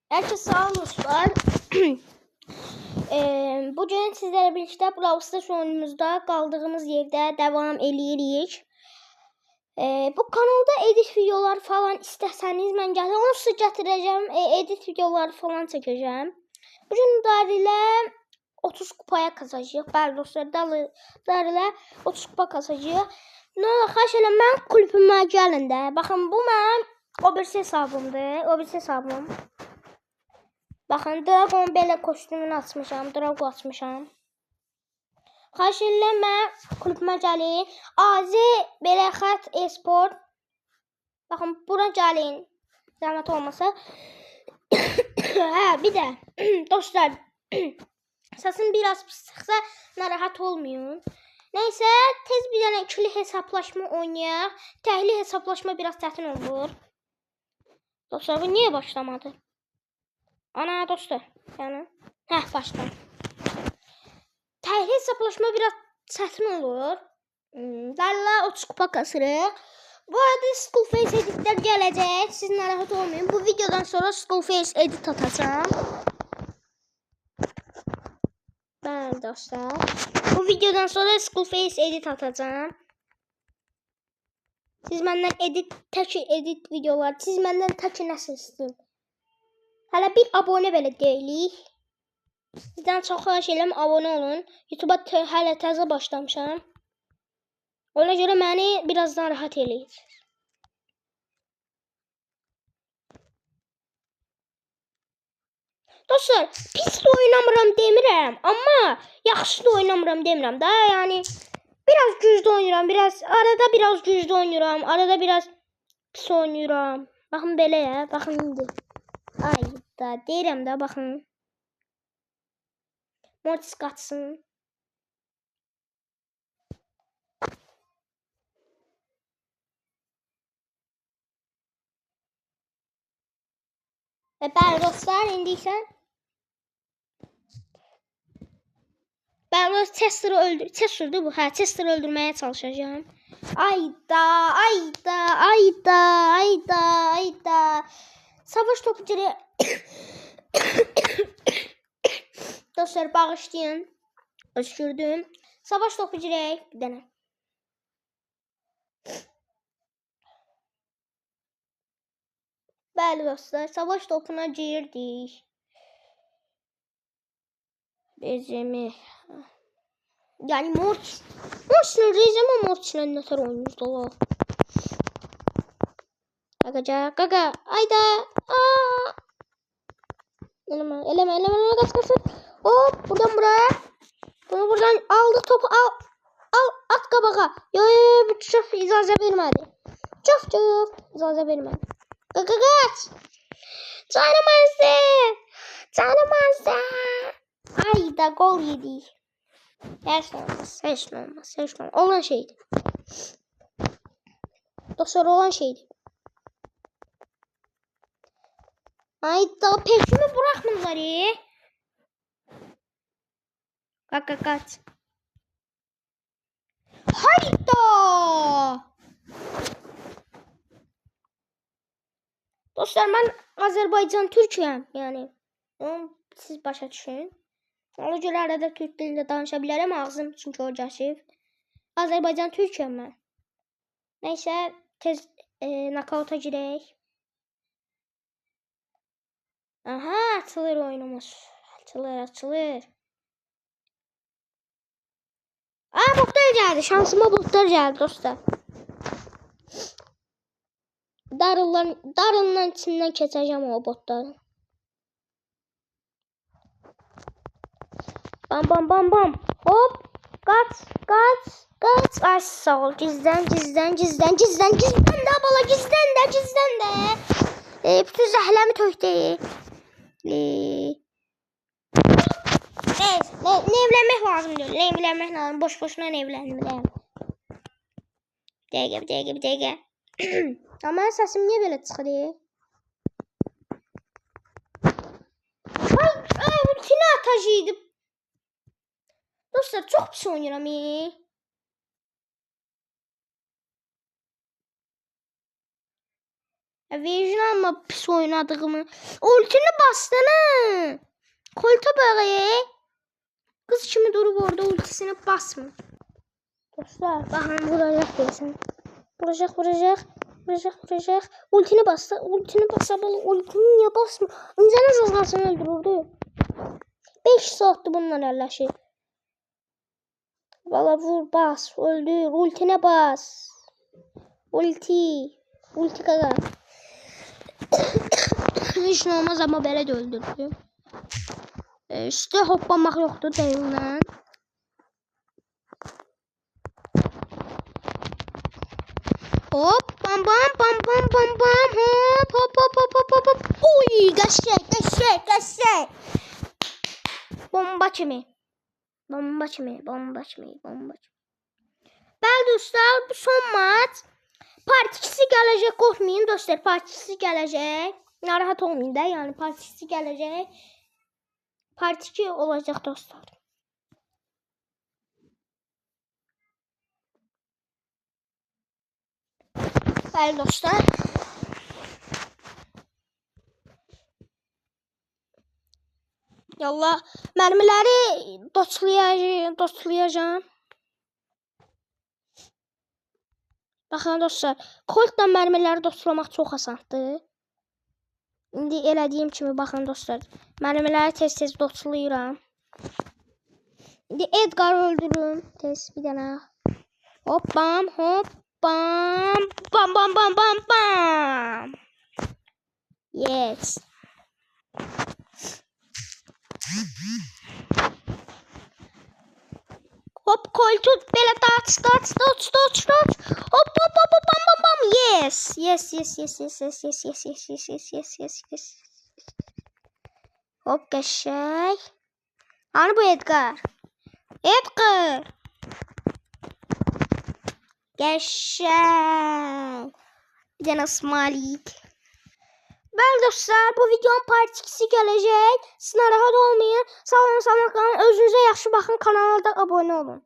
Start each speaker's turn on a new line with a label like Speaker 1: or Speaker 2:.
Speaker 1: Herkese sağ dostlar. Bugün sizlerle birlikte Brawl Stars oyunumuzda kaldığımız yerde devam eləyirik. Bu kanalda edit videolar falan istəsəniz mən gətirəm. Onsuz gətirəcəm. Edit videoları falan çəkəcəm. Bugün Darrylə 30 kupaya kasacağıq. Bəli dostlar, Darrylə 30 kupa kasacağıq. Nə olur, xahiş edirəm, mənim kulübümə gəlin də. Baxın, bu mənim o birisi hesabımdır. O birisi hesabım. Baxın, Dragon belə kostümünü açmışam. Drago açmışam. Xahiş edirəm, mənim kulübümə gəlin. AZ belə xətt e-sport. Baxın, bura gəlin. Zəhmət olmasa. Hə, bir də dostlar, səsim biraz pis çıxsa narahat olmayın. Neysə, tez bir dənə ikili hesablaşma oynayaq. Təhli hesablaşma biraz çətin olur. Dostlar, bu niyə başlamadı? Ana dostlar, yəni, hə, başladı. Təhli hesablaşma biraz çətin olur. Darla 30 kupa kasırıq. Bu arada Skullface editlər gələcək. Siz narahat olmayın. Bu videodan sonra Skullface edit atacağım. Bəli dostlar. Bu videodan sonra Skullface edit atacağım. Siz məndən edit, tək edit videolar, siz məndən tək nəsə istəyin. Hələ bir abunə belə deyilik. Sizdən çox xahiş edirəm, abunə olun. YouTube'a hələ təzə başlamışam. Ona görə məni biraz narahat eləyirsiniz. Dostlar, pis də oynamıram demirəm, amma yaxşı da oynamıram demirəm da. Yəni biraz güclü oynayıram, biraz arada biraz güclü oynayıram, arada biraz pis oynayıram. Baxın belə ya, baxın indi. Ay da deyirəm də, baxın. Mortis qaçsın. Və bəli dostlar, indi isə bəli, Chester'ı öldür. Chester'dır bu. Hə, Chester'ı öldürməyə çalışacağam. Ayda, ayda, ayda, ayda, ayda. Savaş topu geri. Dostlar, bağışlayın. Öskürdüm. Savaş topu girək bir dənə. Bəli dostlar, savaş topuna girdik. Rezimi. Yəni Mortis. Mortis'in rezimi Mortis'lə nətər oynayır dolar. Qaqaca, qaqa, ayda. Aa. Eləmə, eləmə, eləmə, eləmə, qaç, qaç, qaç. Hop, buradan buraya. Bunu buradan aldıq, topu al. Al, at qabağa. Yo, yo, yo, bu çox icazə vermədi. Çox, çox icazə vermədi. Qaqa, qaç. Canım azdı. Canım azdı. Ayda, gol yedik. Heç nə olmaz, heç nə olmaz, heç nə olmaz. Olan şeydir. Dostlar, olan şeydir. Ayda, peşimi buraxmırlar. Qaqa, qaç. Hayda! Dostlar, mən Azərbaycan Türkiyəm, yəni. Onu siz başa düşün. Ona görə arada türk dilində danışa bilərəm, ağzım çünki o gəşib. Azərbaycan Türkiyəm mən. Neysə, tez nakauta girək. Aha, açılır oyunumuz. Açılır, açılır. Aa, botlar gəldi. Şansıma botlar gəldi dostlar. Darılların içindən keçəcəm o botların. Bam bam bam bam. Hop. Qaç, qaç, qaç. Ay sağ ol. Gizlən, gizlən, gizlən, gizlən, gizlən də bala, gizlən də, gizlən də. Bütün zəhləmi tökdü. Neyse, nevlənmək lazım deyil. Nevlənmək lazım. Boş-boşuna nevlənmirəm. Bir dəqiqə, bir dəqiqə, bir dəqiqə. Amma səsim niyə belə çıxır? Ay, ay, ultini atacaqdı. Dostlar, çox pis oynayıram. Verjin amma pis oynadığımı. Ultini bastın ha. Kolta bax. Qız kimi durub orada ultisini basmır. Dostlar, baxın vuracaq deyəsən. Vuracaq, vuracaq. Vuracaq, vuracaq. Ultini bastı. Ultini basa bala. Ultini niyə basmır? İncənə az qalsın öldürürdü. 5 saatdır bununla əlləşir. Valla vur, bas, öldür. Ultinə bas. Ulti. Ulti qaqa. Heç nə olmaz amma belə də öldürdü. Üstə hoppanmaq yoxdur deyilən. Hop, bam bam bam bam bam bam. Hop hop hop hop hop hop hop. Uy, qəşəng, qəşəng, qəşəng. Bomba kimi. Bomba kimi, bomba kimi, bomba kimi. Bəli dostlar, bu son maç. Part 2-si gələcək, qorxmayın dostlar, part 2-si gələcək. Narahat olmayın da, yəni part 2-si gələcək. Part 2 olacaq dostlar. Bəli dostlar. Yallah, mərmiləri dostlayacağam. Baxın dostlar, Colt'la mərmiləri dostlamaq çox asandır. İndi elədiyim kimi baxın dostlar, mərmiləri tez-tez dostlayıram. İndi Edgar'ı öldürün. Tez bir dənə. Hop bam, hop bam, bam bam bam bam bam. Yes. Hop Colt'u belə dodge dodge dodge dodge dodge. Hop hop hop hop bam bam bam. Yes. Yes yes yes yes yes yes yes yes yes yes yes yes yes. Hop qəşəng. Hani bu Edgar? Edgar. Qəşəng. Bir dənə smalik. Bəli dostlar, bu videonun part 2-si gələcək. Siz narahat olmayın. Sağ olun, salamat qalın. Özünüzə yaxşı baxın, kanala da abunə olun.